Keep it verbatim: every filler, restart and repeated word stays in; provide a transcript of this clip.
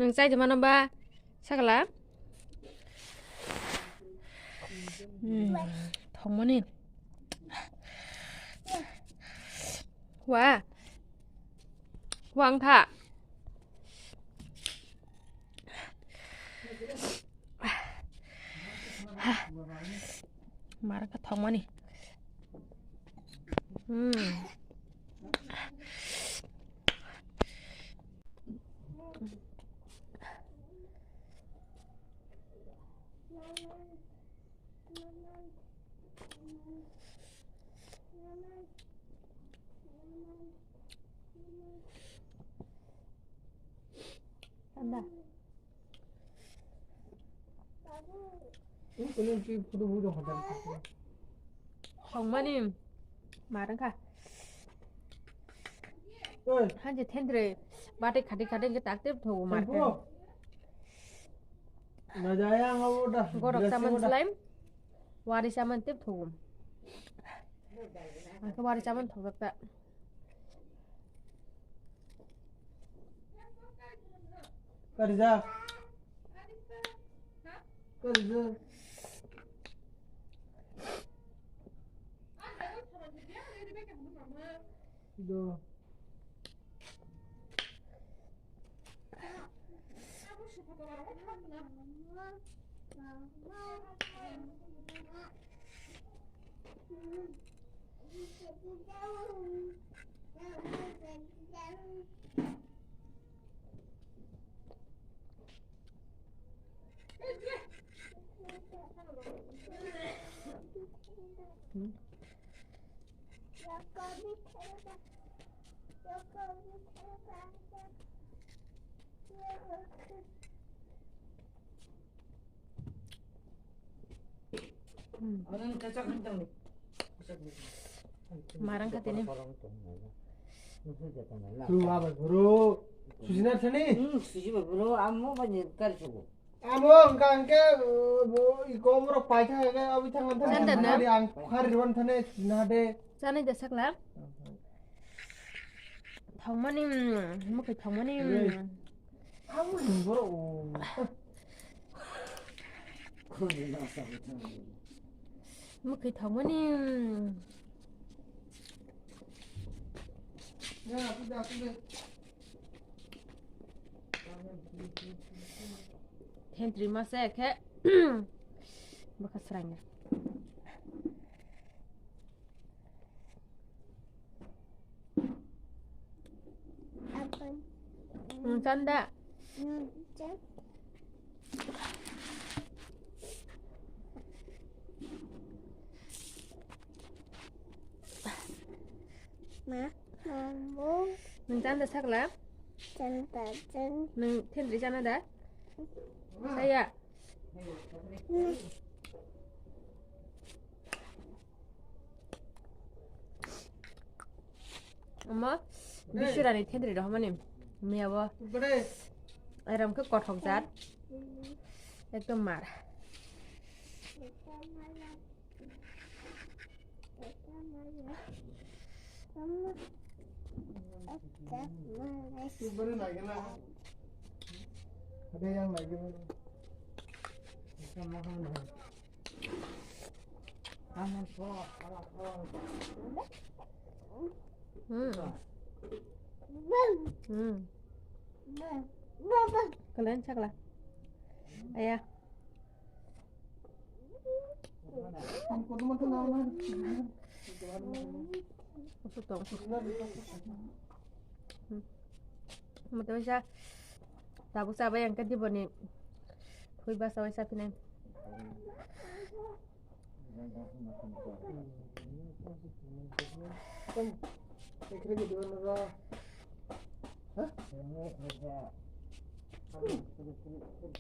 Nwng chai di mano ba? Sakala? Hmm, thongmani. Wa. Wa wngkha. Mar kha thongmani. Hmm. Anda. Hongmani mar wngkha. Oi. Hanjak thendri bati khati khati hwnkhe tak tep thogo mar khe. Tempo. Gorok chamani slime. Wari chamani tep thogo. Ang khe wari chamani thokjak ta. Karija. Karija. Do. Marang kha tini. Bro, susi na thani? Hmm, susi ba bro, amo ba ni kar sugo. Amo hwnkha hwnkhe, uh, bo, i kom rok paitha hwnkhe, obi thang thang. Chan da na? Ang khari rwan thane, na de. Chanai da sakla? Thongmani, mm, mukhi thongmani, mm. Ei. Amo ni borok, oh. Mukhi thongmani, mm. Ya, aku dah, aku dah. Hentri masa ya, khe. Baka serangnya. Hmm, canda. Ma, mambo. Nwng chan da sakla? Chan da, chan. Nwng thendri chana da? Saya. Omo, bisirani thendri rohmani. Miya bo. Eram khe kothok jat. Ekdom mar. Hmm. Hmm. Kalian cakla. Ayah. Mata bisa tabuk sabai yang kadi boni. Thui basa wai sapinai.